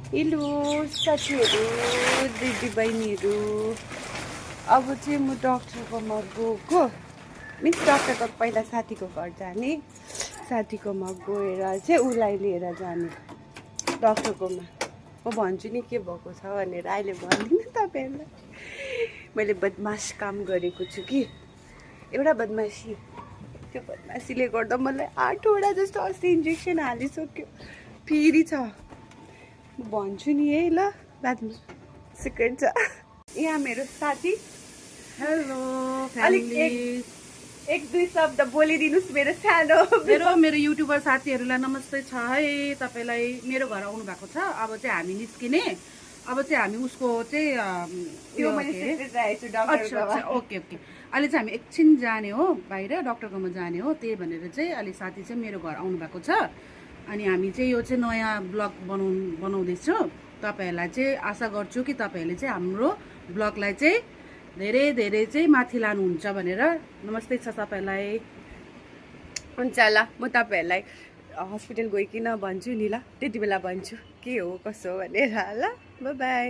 Hello साथीहरू, दिदी बहिनीहरू। अब चाहिँ म डक्टरकोमा गएको, मिन्स डक्टरको पहिला साथीको घर जाने, साथीकोमा गएर चाहिँ उसलाई लिएर जाने डक्टरकोमा। म भन्छु नि के भएको छ भनेर, अहिले भन्दिनँ तपाईँहरूलाई। मैले बदमास काम गरेको छु कि, एउटा बदमासी, त्यो बदमासीले गर्दा मलाई 8वटा जस्तो अस्ति इन्जेक्सन हालिसक्यो, फेरि छ। भन्छु नि है, ल बादमा सिक्रेट छ। यहाँ मेरो साथी। हेलो अलिक फ्यामिली, एक दुई शब्द बोलिदिनुहोस् मेरो सानो मेरो युट्युबर साथीहरूलाई नमस्ते छ है। तपाईँलाई मेरो घर आउनु भएको छ। अब चाहिँ हामी निस्किने, अब चाहिँ हामी उसको चाहिँ त्यो मैले सिक्रेट राखेको छु डक्टरको। अच्छा ओके ओके। अहिले चाहिँ हामी एकछिन जाने हो बाहिर, डक्टरकोमा जाने हो, त्यही भनेर चाहिँ अहिले साथी चाहिँ मेरो घर आउनु भएको छ। अनि हामी चाहिँ यो चाहिँ नयाँ ब्लग बनाउँदैछौँ। तपाईँहरूलाई चाहिँ आशा गर्छु कि तपाईँहरूले चाहिँ हाम्रो ब्लगलाई चाहिँ धेरै धेरै चाहिँ माथि लानुहुन्छ भनेर। नमस्ते छ तपाईँलाई। हुन्छ ल, म तपाईँहरूलाई हस्पिटल गइकन भन्छु नि, ल त्यति बेला भन्छु के हो कसो भनेर। ल बाई बाई।